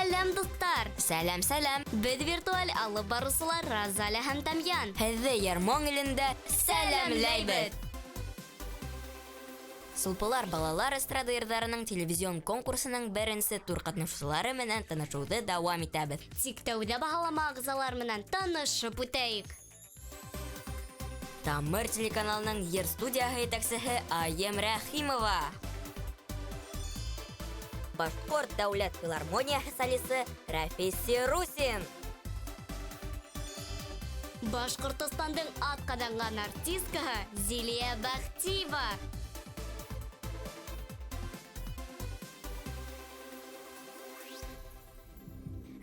Сәләм, дуҫтар! Сәләм, сәләм! Беҙ виртуаль алып барыусылар Розалия һәм Тамьян. Һеҙҙе Йыр-моң илендә сәләмләйбеҙ! Сулпылар балалар эстрада йырҙарының телевизион конкурсының беренсе тур ҡатнашыусылары менән танышыуҙы дауам итәбеҙ. Тик тәүҙә баһалама ағзалар менән танышып үтәйек. Тамыр телеканалының йыр студияһы етәксеһе Айым Рәхимова. Башҡорт дәүләт филармонияһы солисы Рәфис Сирусин. Башҡортостандың атҡаҙанған артисткаһы Зилиә Бәхтиева.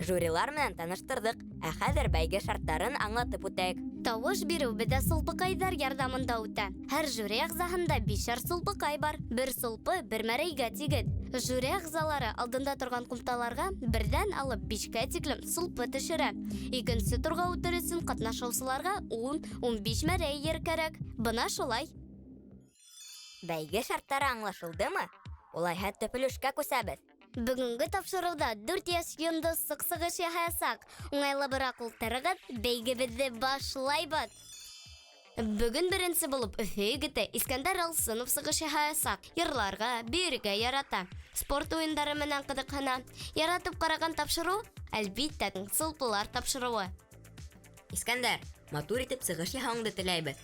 Жюрилар менән таныштырҙыҡ, ә хәҙер бәйге шарттарын аңлатып үтәйек. Тауыш биреү беҙҙә сулпыҡайҙар ярҙамында үтә. Һәр жюри ағзаһында бишәр сулпыҡай бар. Бер сулпы бер мәрәйгә тигеҙ. Жюри ағзалары алдында торған ҡумталарға берҙән алып бишкә тиклем сулпы төшөрә. Икенсе турға үтер өсөн ҡатнашыусыларға 10-15 мәрәй ер кәрәк. Бына шулай. Бәйге шарттары аңлашылдымы? Улайһа төп өлөшкә күсәбеҙ. Бөгөнгө тапшырыуҙа 4 йәш йондоҙ сыҡ-сығыш яһаясаҡ. Уңайлабыраҡ ултырығыҙ, бәйгебеҙҙе башлайбыҙ. Бөгөн беренсе булып Өфө егете Искәндәр Алсынов сығыш яһаясаҡ. Йырларға, бейергә ярата. Спорт уйындары менән ҡыҙыҡһына. Яратып ҡараған тапшырыу, әлбиттә, сулпылар тапшырыуы. Искәндәр, матур итеп сығыш яһауыңды теләйбеҙ.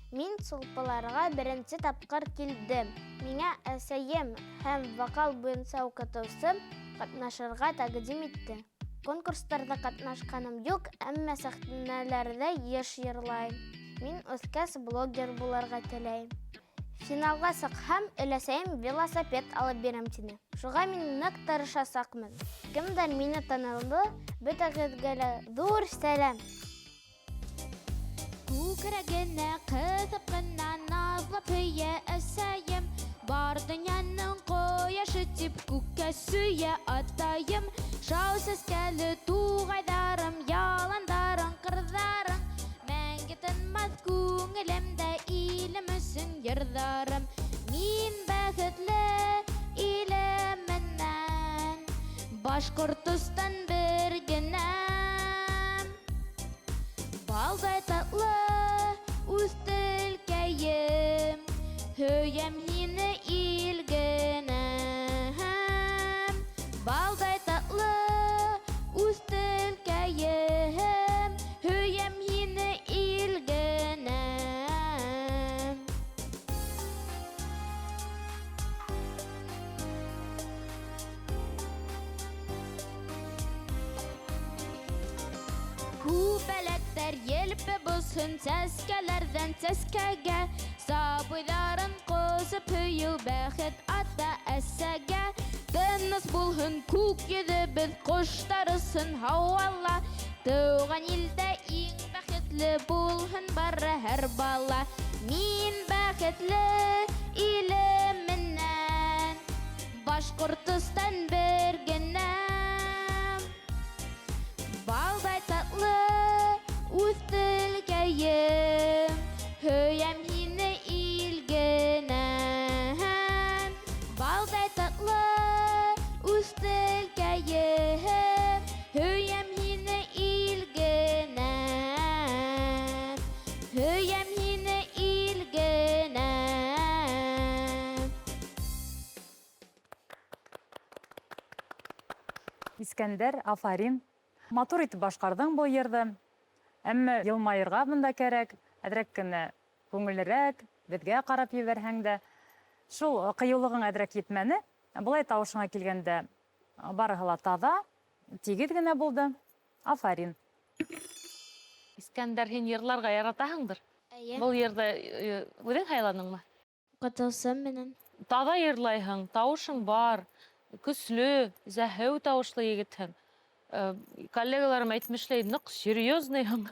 Мин сулпыларға беренсе тапҡыр килдем. Миңә әсәйем һәм вокал буйынса уҡытыусым ҡатнашырға тәҡдим итте. Конкурстарҙа ҡатнашҡаным юҡ, әммә сәхнәләрҙә йыш йырлайым. Мин үҫкәс блогер булырға теләйем. Финалға сыҡһам, өләсәйем велосипед алып бирәм тине. Шуға мин ныҡ тырышасаҡмын. Кемдәр мине таныды, бөтәгеҙгә лә ҙур сәләм. Күкрәгенә ҡыҫып ҡына наҙлап һөйә әсәйем. Бар донъяның ҡояшы тип күккә сөйә атайым. Шау сәскәле туғайҙарым, яландарың, ҡырҙарың. Мәңге тынмаҫ күңелемдә илем өсөн йырҙарым. Мин бәхетле илем менән, Башҡортостан бер генә. Балдай татлы үҙ телкәйем, һөйәм һине ил генәм. Балдай татлы үҙ телкәйем, һөйәм һине ил генәм. Күбәләктәр елпе булһын сәскәләрҙән сәскәгә, сабыйҙарын ҡосоп һөйөү бәхет ата әсәгә. Тыныс булһын күк йөҙөбөҙ, ҡоштар осһон һауала, тыуған илдә иң бәхетле булһын бары һәр бала. Мин бәхетле илем менән, Башҡортостан бер генә. Балдай татлы үҙ телкәйем, һөйәм һине ил генәм. Балдай татлы үҙ телкәйем, һөйәм һине ил генәм. Һөйәм һине ил генәм. Искәндәр, афарин. Матур итеп башҡарҙың был йырҙы. Әммә йылмайырға бында кәрәк, әҙерәк кенә күңеллерәк, беҙгә ҡарап ебәрһәң дә. Шул ҡыйыулығың әҙерәк етмәне. Былай тауышыңа килгәндә барыһы ла таҙа, тигеҙ генә булды. Афарин. Искәндәр, һин йырларға яратаһыңдыр? Эйе. Был йырҙы үҙең һайланыңмы? Уҡытыусым менән. Таҙа йырлайһың, тауышың бар, көслө, зәһеү тауышлы егетһең. Коллегаларым әйтмешләй, ныҡ серьезныйһың.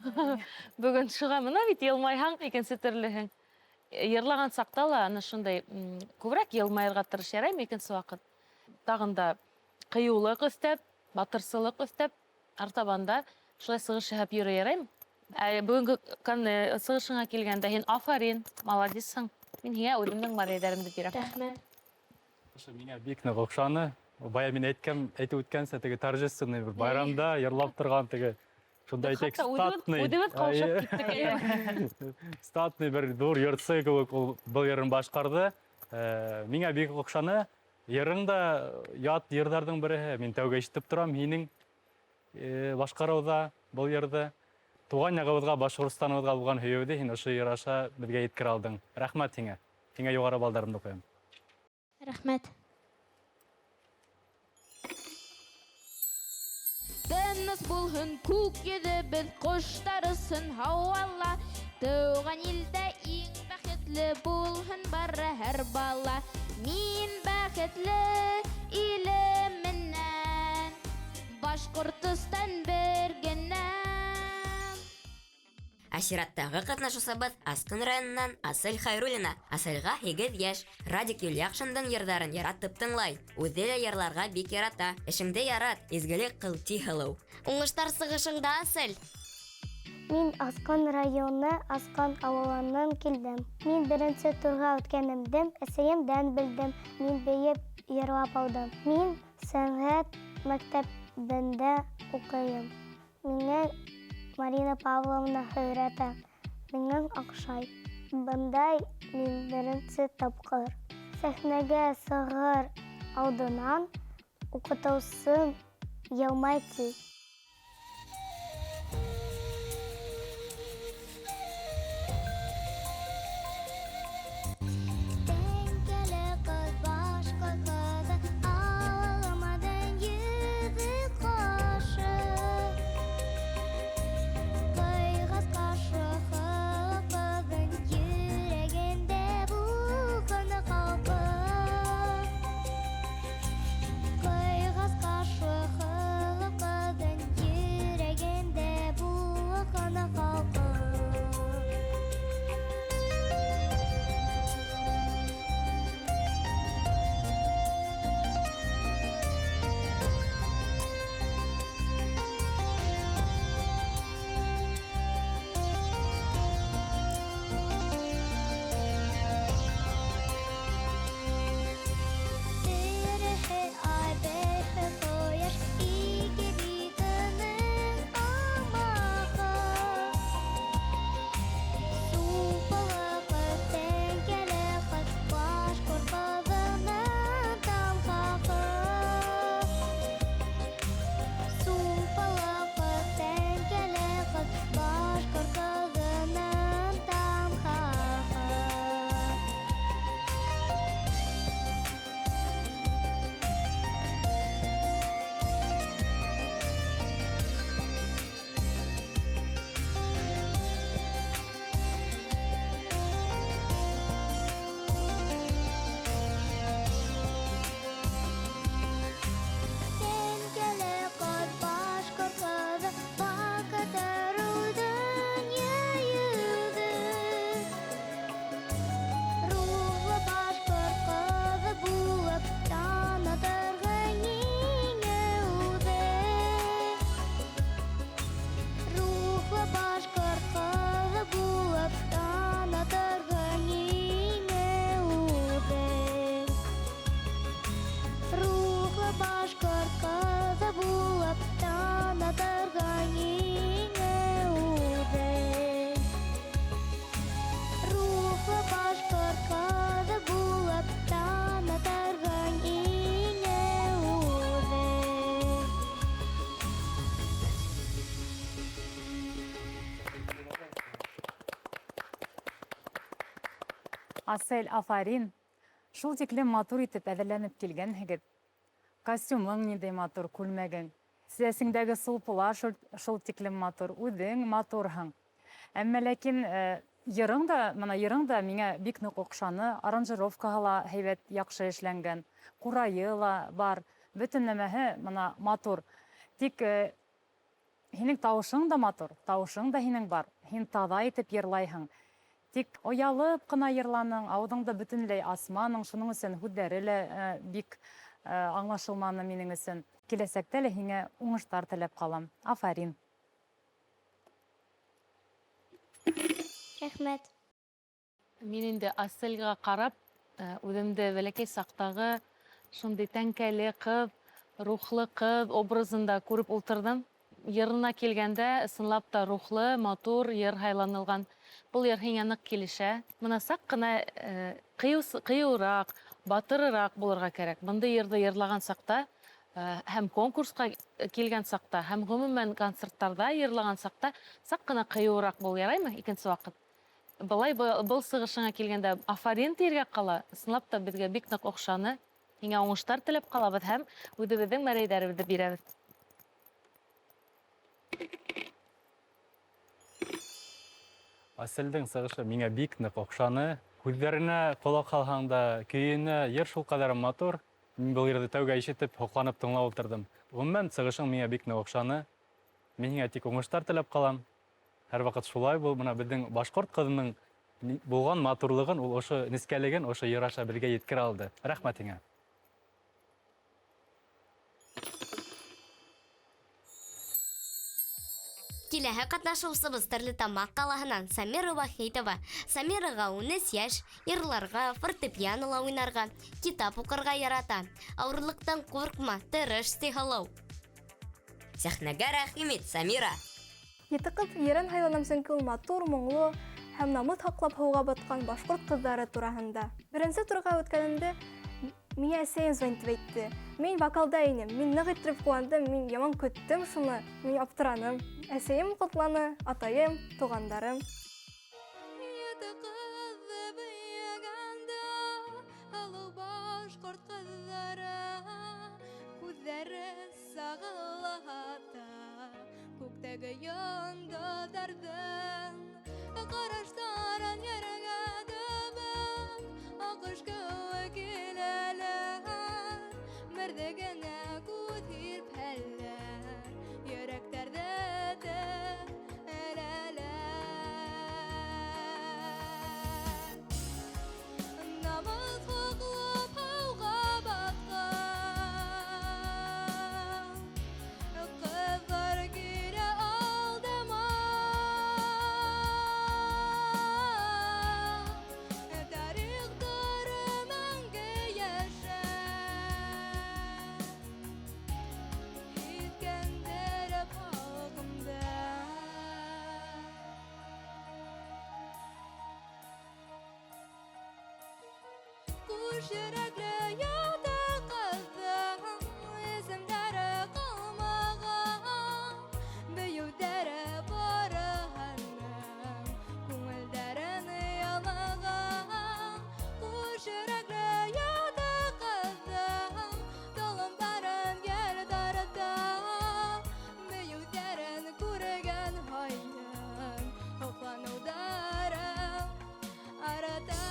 Бөгөн шуға мына бит йылмайһаң, икенсе төрлөһөң. Йырлаған саҡта ла ана шундай күберәк йылмайырға тырыш, яраймы икенсе ваҡыт. Тағын да ҡыйыулыҡ өҫтәп, батырсылыҡ өҫтәп, артабан да шулай сығыш яһап йөрөй, яраймы? Ә бөгөнгө сығышыңа килгәндә һин афарин, молодецһың. Мин һиңә үҙемдең мәрәйҙәремде бирәм. Рәхмәт. Ошо миңә бик ныҡ оҡшаны. Бая мин әйткән, әйтеп үткәнсә, теге торжественный бер байрамда йырлап торган теге шундай Хатта әйтик, статный. Үҙебеҙ ҡаушап Әйе. киттек. Әйе. Статный бер ҙур йырсы кеүек ул был йырын башҡарҙы. Миңә бик оҡшаны. Йырың да ят йырҙарҙың береһе. Мин тәүгә ишетеп торам һинең башҡарыуҙа был йырҙы. Туған яғыбыҙға, Башҡортостаныбыҙға булған һөйөүҙе һин ошо йыр аша беҙгә еткерә алдың. Рәхмәт һиңә. Һиңә юғары балдарымды ҡуям. Рәхмәт. Тыныс булһын күк йөҙөбөҙ, ҡоштар осһон һауала. Тыуған илдә иң бәхетле булһын бары һәр бала. Мин бәхетле илем менән, Башҡортостан бер генә. Ә сираттағы ҡатнашыусыбыҙ Асҡын районынан Асель Хайруллина. Аселға 8 йәш. Радик Юльяҡшиндың йырҙарын яратып тыңлай. Үҙе лә йырларға бик ярата. Эшеңде ярат, изгелек ҡыл, ти һылыу. Уңыштар сығышыңда, Асель. Мин Асҡын районы Асҡын ауылынан килдем. Мин беренсе турға үткәнемде әсәйемдән белдем. Мин бейеп йырлап алдым. Мин сәнғәт мәктәбендә уҡыйым. Миңә Марина Павловна өйрәтә. Миңә оҡшай. Бындай мин беренсе тапҡыр. Сәхнәгә сығыр алдынан уҡытыусым йылмай ти. Тәңкәле ҡыҙ, башҡа ҡыҙы, ауылымдың йөҙө ҡашы. Ҡыйғас ҡашы ҡыҙын йөрәгендә булған ҡалҡы. Ҡыйғас ҡашы ҡыҙын йөрәгендә булған ҡалҡы. Береһе ай, береһе ҡояш, ике битенең алмағы. Супалы ҡыҙ, тәңкәле ҡыҙ, башҡорт ҡыҙының тамғаһы. Супалы ҡыҙ, тәңкәле ҡыҙ, башҡорт ҡыҙының тамғаһы. Тәңкәле ҡыҙ, башҡорт ҡыҙы, баҡытыр донъя йөҙө. Рухлы башҡорт ҡыҙы булып танытырға ниңә үҙе. Рухлы башҡорт ҡыҙы булып танытырға ниңә үҙе. Рухлы башҡорт ҡыҙы булып танытырға ниңә үҙе. Рухлы башҡорт ҡыҙы булып танытырға ниңә үҙе. Асель, афарин. Шул тиклем матур итеп әҙерләнеп килгәнһегеҙ. Костюмың ниндәй матур, күлмәгең. Сәсеңдәге сулпылар шул тиклем матур, үҙең матурһың. Әммә ләкин йырың да, мына йырың да миңә бик ныҡ оҡшаны. Аранжировкаһы ла һәйбәт, яҡшы эшләнгән. Ҡурайы ла бар. Бөтөн нәмәһе мына матур. Тик һинең тауышың да матур, тауышың да һинең бар. Һин таҙа итеп йырлайһың. Тик оялып ҡына йырланың, ауыҙыңды бөтөнләй асманың, шуның өсөн һүҙҙәре лә бик аңлашылманы минең өсөн. Киләсәктә лә һиңә уңыштар теләп ҡалам. Афарин. Рәхмәт. Мин инде Аселгә ҡарап, үҙемде бәләкәй саҡтағы Шундай тәңкәле ҡыҙ, рухлы ҡыҙ образында күреп ултырҙым. Йырына килгәндә, ысынлап та рухлы, матур йыр һайланылған. Был йыр һиңә ныҡ килешә. Бына саҡ ҡына ҡыйыуыраҡ, батырыраҡ булырға кәрәк. Бындай йырҙы йырлаған саҡта, һәм конкурсҡа килгән саҡта, һәм ғөмүмән концерттарҙа йырлаған саҡта саҡ ҡына ҡыйыуыраҡ бул, яраймы икенсе ваҡыт? Былай был сығышыңа килгәндә афарин тиергә ҡала. Ысынлап та беҙгә бик ныҡ оҡшаны. Һиңә уңыштар теләп ҡалабыҙ һәм үҙебеҙҙең мәрәйҙәребеҙҙе бирәбеҙ. Аселдең сығышы миңә бик ныҡ оҡшаны. Һүҙҙәренә ҡолаҡ һалһаң да, көйөнә йыр шул ҡәҙәр матур. Мин был йырҙы тәүгә ишетеп, һоҡланып тыңлап ултырҙым. Ғөмүмән, сығышың миңә бик ныҡ оҡшаны. Мин һиңә тик уңыштар теләп ҡалам. Һәр ваҡыт шулай бул. Бына беҙҙең башҡорт ҡыҙының булған матурлығын, ул ошо нескәлеген ошо йыр аша беҙгә еткерә алды. Рәхмәт һиңә. Киләһе ҡатнашыусыбыҙ Стәрлетамаҡ ҡалаһынан Самира Вахитова. Самираға 13 йәш, йырларға, фортепианола уйнарға, китап уҡырға ярата. Ауырлыҡтан ҡурҡма, тырыш, ти һылыу. Сәхнәгә рәхим ит, Самира. Ете ҡыҙ йырын һайланым, сөнки ул матур, моңло һәм намыҫ һаҡлап һыуға батҡан башҡорт ҡыҙҙары тураһында. Беренсе турға үткәнемдә миңә әсәйем звонить итте. Мин вокалда инем, мин ныҡ иттереп ҡыуандым, мин яман көттөм шуны, мин аптыраным. Әсәйем ҡотланы, атайым, туғандарым. Ете ҡыҙҙы бейегәндә, һылыу башҡорт ҡыҙҙары, күҙҙәре сағылата, күктәге йондоҙҙарҙың ҡараштарын ергә төбәп, аҡҡош кеүек киләләр, мәрҙегенә күҙ һирпәләр, йөрәктәрҙе тетрәләр. Намыҫ һаҡлап һыуға батҡан ҡыҙҙар килә алдыма. Тарихтары мәңге йәшәр, һиҫкәндереп халҡымды. Ҡуш йөрәкле ята ҡыҙҙың исемдәре ҡалмаған, бейеүҙәре барыһының күңелдәрен ялмаған. Ҡуш йөрәкле ята ҡыҙҙың толомдарын ел тарта, бейеүҙәрен күргән һайын һоҡланыуҙарым арта.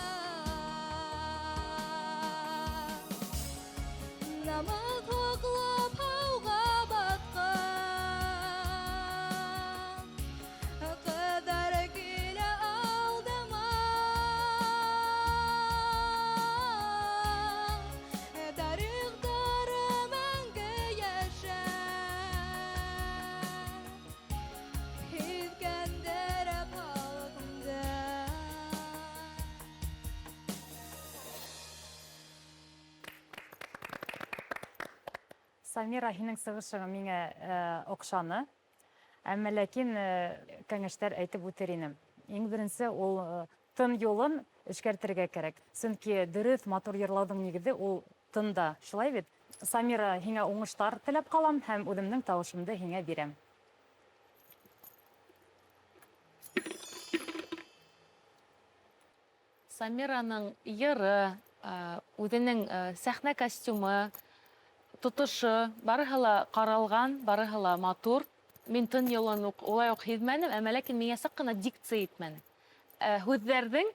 Намыҫ һаҡлап һыуға батҡан ҡыҙҙар килә алдыма. Тарихтары мәңге йәшәр, һиҫкәндереп халҡымды. Самира, һинең сығышың миңә оҡшаны. Әммә ләкин кәңәштәр әйтеп үтер инем. Иң беренсе ул тын юлын эшкәртергә кәрәк. Сөнки дөрөҫ матур йырлауҙың нигеҙе ул тында. Шулай бит? Самира, һиңә уңыштар теләп ҡалам һәм үҙемдең тауышымды һиңә бирәм. Самираның йыры, үҙенең сәхнә костюмы, тотошы, барыһы ла ҡаралған, барыһы ла матур. Мин тын юлын уҡ улай уҡ һиҙмәнем, әммә ләкин миңә саҡ ҡына дикция етмәне. Һүҙҙәрҙең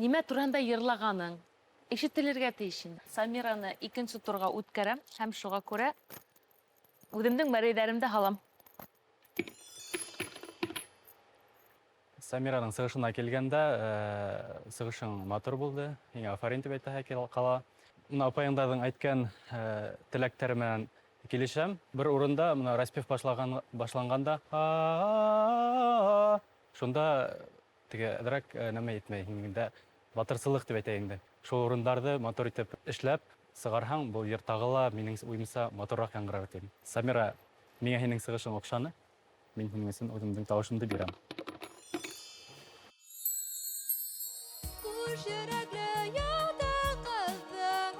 нимә тураһында йырлағаның ишетелергә тейеш инде. Самираны икенсе турға үткәрәм һәм шуға күрә үҙемдең мәрәйҙәремде һалам. Самираның сығышына килгәндә, сығышың матур булды. Һиңә афарин тип әйтәһе ҡала. Мына апайыңдарҙың әйткән теләктәре менән килешәм. Бер урында мына распев башланғанда, а-а-а, шунда теге әҙерәк нәмә етмәй, һинеңдә батырсылыҡ тип әйтәйем инде. Шул урындарҙы матур итеп эшләп, Сығарһаң, был йыр тағы ла, минең уйымса, матурыраҡ яңғырар тим. Самира, миңә һинең сығышың оҡшаны. Мин һинең өсөн үҙемдең тауышымды бирәм. Ҡуш йөрәкле яҙы ҡыҙҙың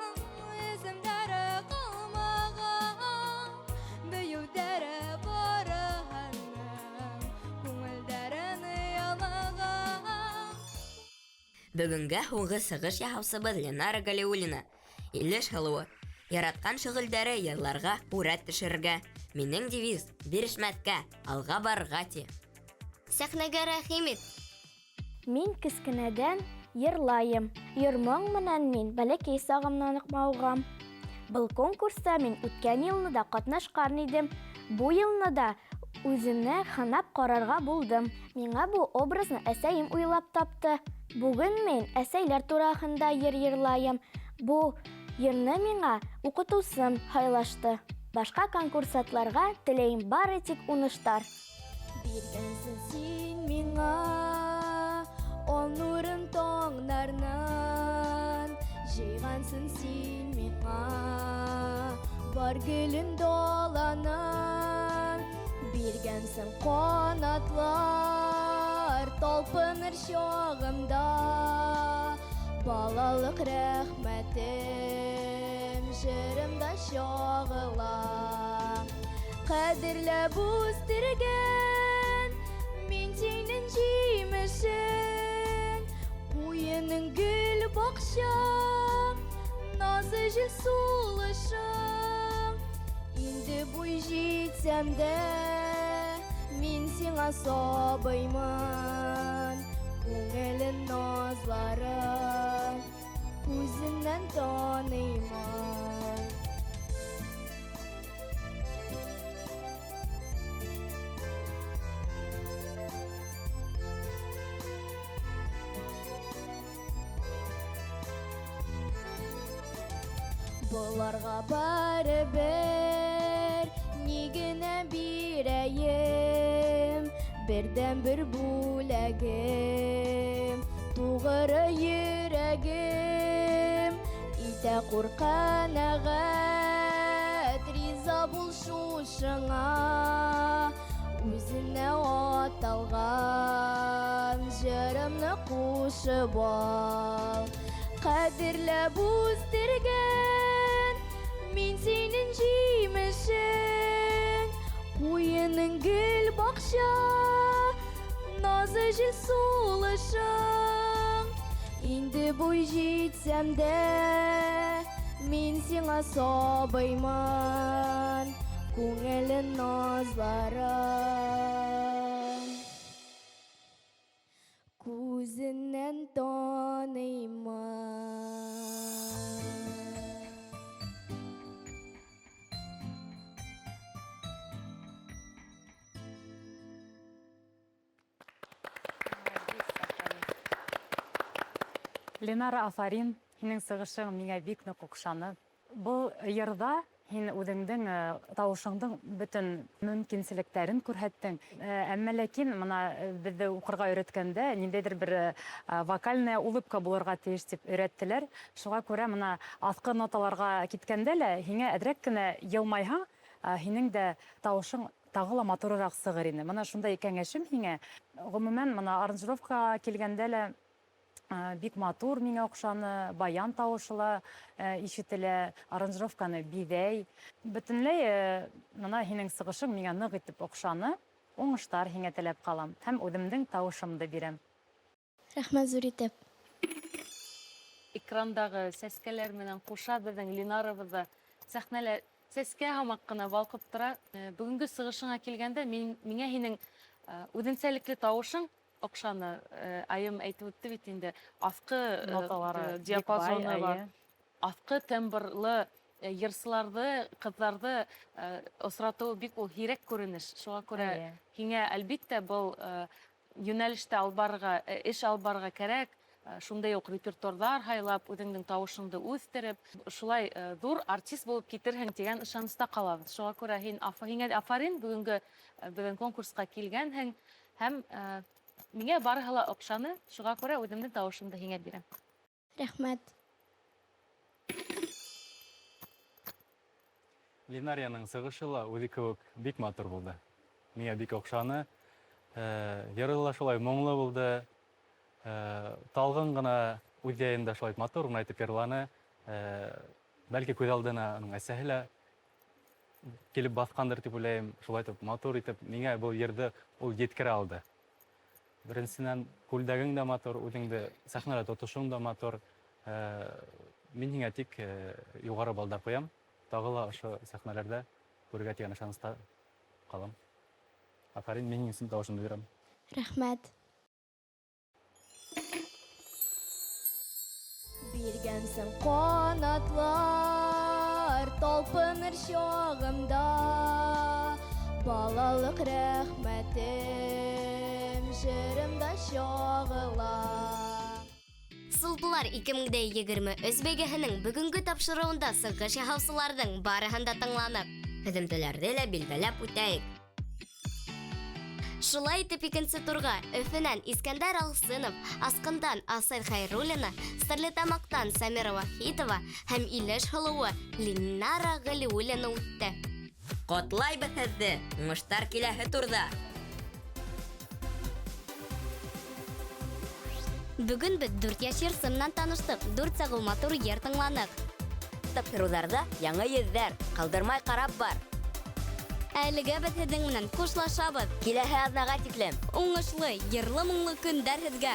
исемдәре ҡалмаған, бейеүҙәре барыһының күңелдәрен ялаған. Бөгөнгә һуңғы сығыш яһаусыбыҙ Ленара Галиуллина. Илеш һылыуы. Яратҡан шөғөлдәре йырларға, һүрәт төшөрөргә. Минең девиз бирешмәҫкә, алға барырға ти. Сәхнәгә рәхим ит. Мин кескенәдән йырлайым. Йыр-моң менән мин бәләкәй сағымнан уҡ мауығам. Был конкурста мин үткән йылны да ҡатнашҡан идем. Бу йылны да үҙемне һынап ҡарарға булдым. Миңә бу образны әсәйем уйлап тапты. Бөгөн мин әсәйләр тураһында йыр йырлайым. Бу йырны миңә уҡытыусым һайлашты. Башҡа конкурсантларға теләйем бары тик уңыштар. Биргәнсең син миңа ал нурын таңнарынан, жыйғансың син миңа бар гөлен даланан. Биргәнсең ҡанатлар талпыныр чағымда, балалыҡ рәхмәтем жырымда чағыла. Ҡәҙерләп үҫтергән мин синең жимешең, ҡуйының гөл баҡса, назы җил сулышың. Инде буй җитсәм дә, мин сиңа сабыймын. Күңелен назларын күзеннән таныймын. Боларға барыбер ни генә бирәйем, берҙән-бер бүләгем туғры йөрәгем. Итә күр ҡәнәғәт, риза бул шушыңа, үҙенә аталған жырымны ҡушып ал. Ҡәҙерләп үҫтергән мин синең жимешең, ҡуйының гөл баҡса, назы җил сулышың. Инде буй җитсәм дә, мин сиңа сабыймын. Күңелен назларын күзеннән таныймын. Ленара, афарин, һинең сығышың миңә бик ныҡ оҡшаны. Был йырҙа һин үҙеңдең тауышыңдың бөтөн мөмкинселектәрен күрһәттең. Әммә ләкин бына беҙҙе уҡырға өйрәткәндә ниндәйҙер бер вокальная улыбка булырға тейеш тип өйрәттеләр. Шуға күрә бына аҫҡы ноталарға киткәндә лә һиңә әҙерәк кенә йылмайһаң, һинең дә тауышың тағы ла матурыраҡ сығыр ине. Бына шундай кәңәшем һиңә. Ғөмүмән, бына аранжировкаға килгәндә лә бик матур миңә оҡшаны, баян тауышы ла ишетелә, аранжировканы биҙәй. Бөтөнләй бына һинең сығышың миңә ныҡ итеп оҡшаны. Уңыштар һиңә теләп ҡалам һәм үҙемдең тауышымды бирәм. Рәхмәт ҙур итеп. Экрандағы сәскәләр менән ҡуша беҙҙең Ленарыбыҙ ҙа сәхнәлә сәскә һымаҡ ҡына балҡып тора. Бөгөнгө сығышыңа килгәндә миңә һинең үҙенсәлекле тауышың оҡшаны. Айым әйтеп үтте бит инде, аҫҡы Ноталары бик диапазоны бай, бар. әйе. Аҫҡы тембрлы йырсыларҙы, ҡыҙҙарҙы осратыуы бик ул һирәк күренеш. Шуға күрә һиңә әлбиттә был йүнәлештә алып барырға, эш алып барырға кәрәк. Шундай уҡ репертуарҙар һайлап, үҙеңдең тауышыңды үҫтереп, шулай ҙур артист булып китерһең тигән ышаныста ҡалабыҙ. Шуға күрә һиңә афарин, бөгөнгө беҙҙең конкурсҡа килгәнһең һәм миңә барыһы ла оҡшаны, шуға күрә үҙемдең тауышымды һиңә бирәм. Рәхмәт. Линариянең сығышы ла үҙе кеүек бик матур булды. Миңә бик оҡшаны. Йыры ла шулай моңло булды. Талғын ғына үҙ яйында шулай матур ғына итеп йырланы. Бәлки күҙ алдына уның әсәһе лә килеп баҫҡандыр тип уйлайым. Шулай итеп матур итеп миңә был йырҙы ул еткерә алды. Беренсенән, күлдәгең дә матур, үҙеңде сәхнәлә тотошоң да матур. Мин һиңә тик юғары балдар ҡуям. Тағы ла ошо сәхнәләрҙә күрергә тигән ышаныста ҡалам. Афарин, мин һинең өсөн тауышымды бирәм. Рәхмәт. Биргәнсең ҡанатлар, талпыныр чағымда. Балалыҡ рәхмәтем жырымда чағыла. Сулпылар 2023 бәйгеһенең бөгөнгө тапшырыуында сығыш яһаусыларҙың барыһын да тыңланыҡ. Һөҙөмтәләрҙе лә билдәләп үтәйек. Шулай итеп икенсе турға Өфөнән Искәндәр Алсынов, Асҡындан Асель Хәйруллина, Стәрлетамаҡтан Самира Вахитова һәм Илеш һылыуы Линара Ғәлиуллина үтте. Ҡотлайбыҙ һеҙҙе! Уңыштар киләһе турҙа! Бөгөн беҙ дүрт йәш йырсы менән таныштыҡ, дүрт сағыу матур йыр тыңланыҡ. Тапшырыуҙарҙа яңы йөҙҙәр, ҡалдырмай ҡарап бар. Әлегә беҙ һеҙҙең менән хушлашабыҙ. Киләһе аҙнаға тиклем. Уңышлы, йырлы-моңло көндәр һеҙгә!